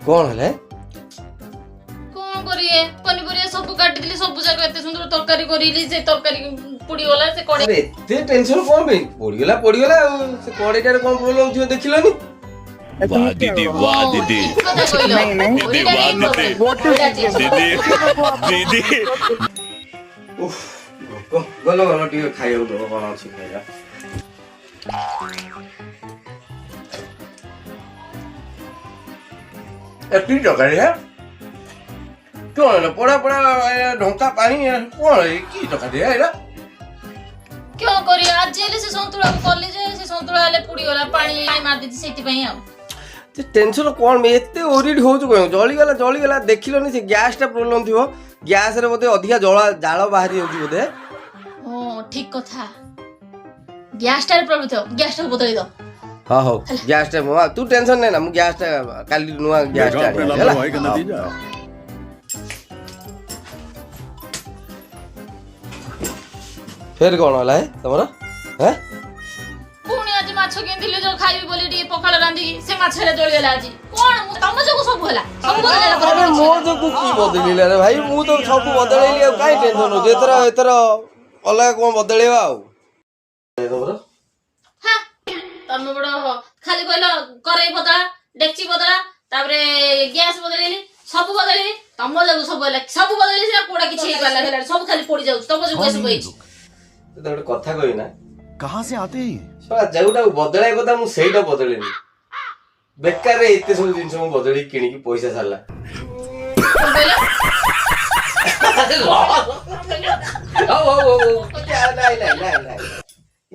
କଣ ହେଲା? କଣ କରିଏ, ପନିପରିବା ସବୁ କାଟିଥିଲି, ସବୁ ଯାକ ଏତେ ସୁନ୍ଦର ତରକାରୀ କରିଲି, ସେ ତରକାରୀ ପୋଡିଗଲା ସେ କଡେଇ। ଆରେ, ଏତେ ଟେନସନ କଣ ପାଇଁ? ପଡିଗଲା ପଡିଗଲା, ଆଉ ସେ କଡେଇଟାରେ କଣ ପ୍ରୋବ୍ଲେମ ଥିବ, ଦେଖିଲନି? वाह दीदी, वाह दीदी। ଠିକ କଥା କହିଲ। ଦିଦି, ବାଃ ଦିଦି। ଦିଦି। दीदी, दीदी। ଉଫ୍, ଭୋକ। ଗଲ ଗଲ, ଟିକେ ଖାଇବାକୁ ଦବ, କଣ ଅଛି ଖାଇବା? ଏତିକି ତରକାରୀ ହେ? କଣ ହେଲା? ପୋଡା ପୋଡା ଏ ଢଙ୍କା ପାଣି ଏ କଣ? ଏ କି ତରକାରୀ ହେ ଏଇଟା? କଣ କରିବା, ଆଜି ହେଲେ ସେ ସନ୍ତୁଳାକୁ କଲି ଯେ ସେ ସନ୍ତୁଳା ହେଲେ ପୋଡିଗଲା, ପାଣି ପାଣି ମାରିଦେଇଛି ସେଇଥିପାଇଁ ଆଉ। ସେ ଟେନସନ କଣ ପାଇଁ? ଏତେ ଓରିଡ୍ ହଉଛୁ କଣ? ଜଳିଗଲା ଜଳିଗଲା, ଦେଖିଲନି? ସେ ଗ୍ୟାସଟା ପ୍ରୋବ୍ଲେମ ଥିବ, ଗ୍ୟାସରେ ବୋଧେ ଅଧିକା ଜଳ ଜାଳ ବାହାରି ଯାଉଛି ବୋଧେ। ହଁ, ଠିକ କଥା, ଗ୍ୟାସଟାରେ ପ୍ରୋବ୍ଲେମ ଥିବ, ଗ୍ୟାସଟାକୁ ବଦଳେଇ ଦବ। ହଁ, ହଉ, ଗ୍ୟାସଟା ମୁଁ ତୁ ଟେନସନ ନେ ନା, ମୁଁ ଗ୍ୟାସଟା କାଲି ନୂଆ ଗ୍ୟାସଟା देखा आपने ଆଣିବା ହେଲା। लापरवाही का नतीजा। ଫେର କଣ ହେଲା ହେ ତମର ହେଁ? ପୁଣି ଆଜି ମାଛ କିଣିଥିଲି ଯୋଉ ଖାଇବି ବୋଲି ଟିକେ ପଖାଳ ରାନ୍ଧିକି, ସେ ମାଛ ହେଲେ ଜଳିଗଲା ଆଜି। କଣ ମୁଁ ତମ ଯୋଗୁ ସବୁ ହେଲା, ସବୁ ବଦଳିଲା ପରେ ଆରେ କିଛି ମୋ ହେଲା। ଯୋଗୁ କି ବଦଳିଲା ରେ ଭାଇ? ମୁଁ ତ ସବୁ ବଦଳେଇଲି, ଆଉ କାଇଁ ଟେନସନ ହଉଛି? ଏଥର ଏଥର ଅଲଗା କଣ ବଦଳେଇବା ଆଉ ତମର। ହଁ, ତମେ ବଡ ଖାଲି କହିଲ କରେଇ ବଦଳା, ଡେକ୍ଚି ବଦଳା, ତାପରେ ଗ୍ୟାସ ବଦଳେଇଲି, ସବୁ ବଦଳେଇଲି। ତମ ଯୋଗୁ ସବୁ ହେଲା, ସବୁ ବଦଳେଇଲି ସିନା କୋଉଟା କିଛି ହେଇପାରିଲା ହେଲାନି, ସବୁ ଖାଲି ପୋଡି ଯାଉଛି। ତମ ଯୋଗୁ ଏସବୁ ହେଇଛି। ତୋତେ ଗୋଟେ କଥା କହିବି ନା? कहाँ से आते हैं ये? ଶଳା, ଯୋଉଟାକୁ ବଦଳେଇବା କଥା ମୁଁ ସେଇଟା ବଦଳେଇନି। ବେକାରରେ ଏତେ ସବୁ ଜିନିଷ ମୁଁ ବଦଳେଇକି କିଣିକି ପଇସା ସାରିଲା। କଣ କହିଲ? ହଉ ହଉ ହଉ ହଉ, ନାଇଁ ନାଇଁ ନାଇଁ ନାଇଁ।